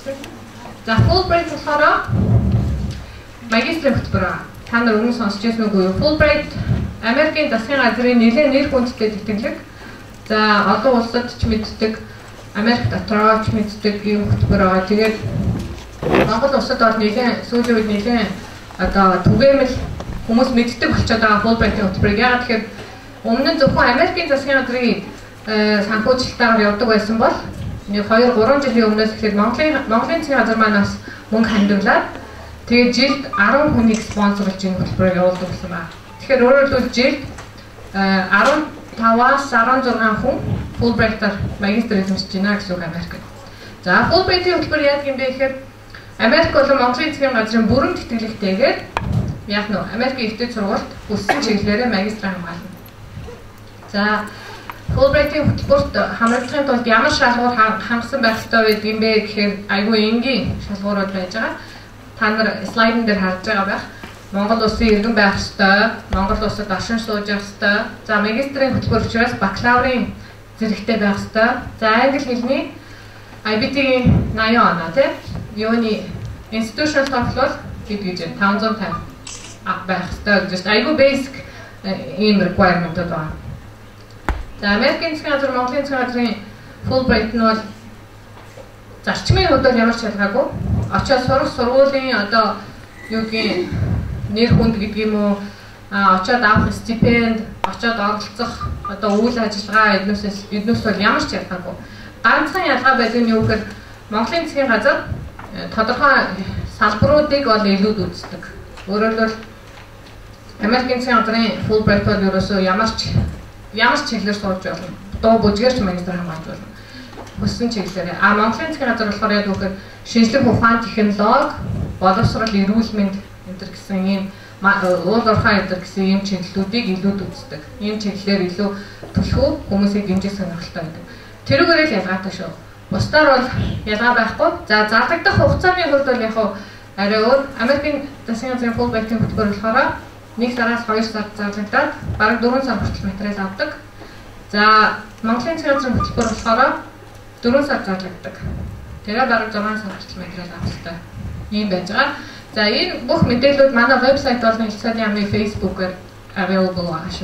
хэлчихсэн. За, Fulbright болохоор магистрийн хөтөлбөр байгаа. Та нар өмнө сонсч байсан үгүй юу? Fulbright Америкийн засгийн газрын нэлээд нэр хүндтэй тэтгэлэг. За, олон улсад ч мэддэг, Америк дотроо ч мэддэг ийм хөтөлбөр байгаа. Тэгээд Монгол улсад бол нэлээд сүүлийн үед нэлээд одоо түгээмэл хүмүүс мэддэг болчиход байгаа Fulbright-ийн хөтөлбөрийг. Яагаад тэгэхээр өмнө нь зөвхөн Америкийн засгийн газрын санхүүжилтээр явдаг байсан бол нэг 2 3 жилийн өмнөөс эхлээд Монголын засгийн газар маань бас мөнгө хандивлаад, тэгээд жилд 10 хүнийг спонсорлж энэ хөтөлбөрийг явуулдаг болсон байна. Тэгэхээр өөрөөр хэлбэл жилд 15-аас 16 хүн Fulbright-аар магистр эзэмшиж байна гэсэн үг Америкт. За, Fulbright-ийн хөтөлбөр яадаг юм бэ гэхээр Америк болон Монголын засгийн газрын бүрэн тэтгэлэгтэйгээр яах нь Америкийн их дээд сургуульд хүссэн чиглэлээрээ магистр хамгаална. За, Fulbright-ийн хөтөлбөрт хамрагдахын тулд ямар шалгуур хангасан байх ёстой байдаг юм бэ гэхээр айгүй энгийн шалгуурууд байж байгаа. Та нар слайдн дээр харж байгаа байх. Монгол улсын иргэн байх ёстой, Монгол улсад оршин сууж явах ёстой. За, магистрийн хөтөлбөр учраас бакалаврын зэрэгтэй байх ёстой. За, англи хэлний IBT-ийн 80 оноо, тийм, юуны institutional TOEFL бол хэд гэж 550 байх ёстой гэж айгүй basic ийм requirement-ууд байна. За, Америкийн засгийн газар, Монголын засгийн газрын Fulbright нь бол зарчмын хувьд бол ямар ч ялгаагүй. Очоод сурах сургуулийн одоо юу гэдгийг, нэр хүнд гэдэг юм уу, очоод авах стипенд, очоод оролцох одоо үйл ажиллагаа эднээс бол ямар ч ялгаагүй. Ганцхан ялгаа байдаг нь юу гэхээр Монголын засгийн газар тодорхой салбаруудыг бол илүүд үздэг. Өөрөөр хэлбэл Америкийн засгийн газрын Fulbright бол ерөөсөө ямар ч чиглэлээр сууж болно. Дуу бүжгээр ч магистр хамгаалж болно. Хүссэн чиглэлээр. А Монголын засгийн газар болохоор яг үгээр шинжлэх ухаан, технологи, боловсрол, эрүүл мэнд энэ төр гэсэн ийм уул уурхай энэ төр гэсэн ийм чиглэлүүдийг илүүд үздэг. Ийм чиглэлээр илүү түлхүү хүмүүсийг дэмжих сонирхолтой байдаг. Тэрүүгээр л ялгаатай шүү. Бусдаар бол ялгаа байхгүй. За, зарлагдах хугацааны хувьд бол яг арай өөр. Америкийн засгийн газрын Fulbright-ийн хөтөлбөр болохоор 1 сараас 2 сар зарлагдаад бараг 4 сар хүртэл материал авдаг. За, Монголын засгийн газрын хөтөлбөр болохоор 4 сар зарлагддаг. Тэгээ бараг 6 сар хүртэл материал авах хэрэгтэй. Ийм байж байгаа. За, энэ бүх мэдээллүүд манай вебсайт болон Эх засааны яамны Facebook-ээр available байгаа шүү.